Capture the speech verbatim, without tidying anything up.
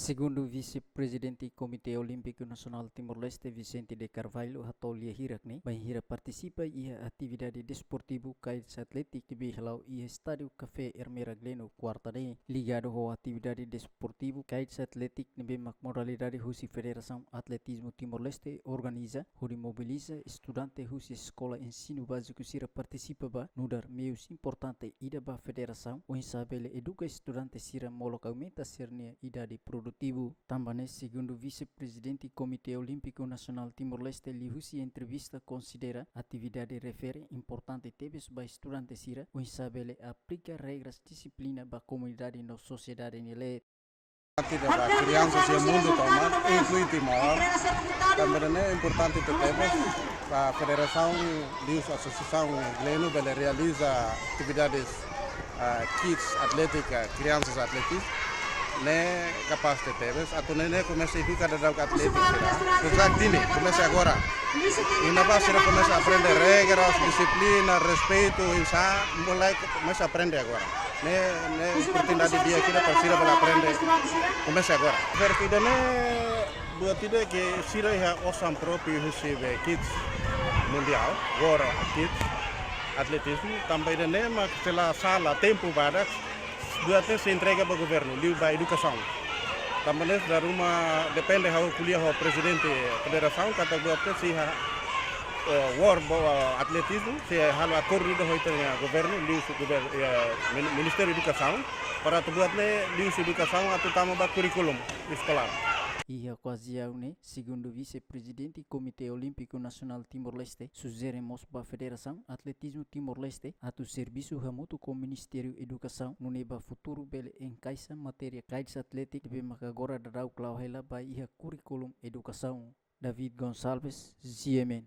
Segundu Vise-Prezidente Komité Olímpiku Nasionál Timor-Leste, Vicente de Carvalho, hato'o lia hirak ne'e, bainhira partisipa iha atividade desportivu kids atlétiku ne'ebé hala'o iha Estádiu Kafé Ermera Gleno, kuarta ne'e. Ligadu ho atividade desportivu kids atlétiku ne'ebé mak modalidade husi Federasaun Atletizmu Timor-Leste organiza, hodi mobiliza estudante husi eskola ensinu báziku sira partisipa ba, nu'udar meius importante ida ba federasaun, oinsá bele eduka estudante sira molok aumenta sira-nia idade produtivu. Tanba ne'e, segundu Vise-Prezidente Komité Olímpiku Nasionál Timor-Leste, liuhusi entrevista, konsidera atividade refere importante tebes ba estudante sira, oinsá bele aplika regras dixiplina ba komunidade no sosiedade nia leet. Atividade ba kriansas iha mundu tomak, inklui Timor. Tanba ne'e importante tebes ba federasaun, liuhusi asosiasaun Gleno bele realiza atividades, ah, kids atlétika, kriansas atlétika. Ne'e kapás tebes, atu nune'e komesa eduka daudaun atlétika sira. Sejak dini, komesa agora. Iha ne'ebá sira komesa aprende regras, dixiplina, respeitu, oinsá, mulai komesa aprende agora. Ne'e, ne'e oportunidade di'ak ida para sira bele aprende, komesa agora. Verkida ne'e buat ida ke sira iha osan própriu husi be kids mundiál, World Kids Atletizmu, tanba ida ne'e mak se la sala tempu badak, buat ne'e sei entrega ba governu, liu ba edukasaun. Tanba ne'e dala ruma depende ha'u ko'alia ho prezidente federasaun, katak buat ne'e sei iha, eh, World bo, eh, Atletizmu, sei halo akordu ida ho ita-nia governu, liuhusi gover-, eh, min-, Ministériu Edukasaun, para atu buat ne'e liuhusi edukasaun atu tama ba kurríkulu eskolár. Iha okaziaun ne'e, segundu Vise-Prezidente Komité Olímpiku Nasionál Timor-Leste sujere mós ba Federasaun Atletizmu Timor-Leste atu servisu hamutuk ho Ministériu Edukasaun, nune'e ba futuru bele enkaixa matéria kids atlétika ne'ebé mak agora daudauk la'o hela ba iha kurríkulu edukasaun. David Gonçalves, G M N.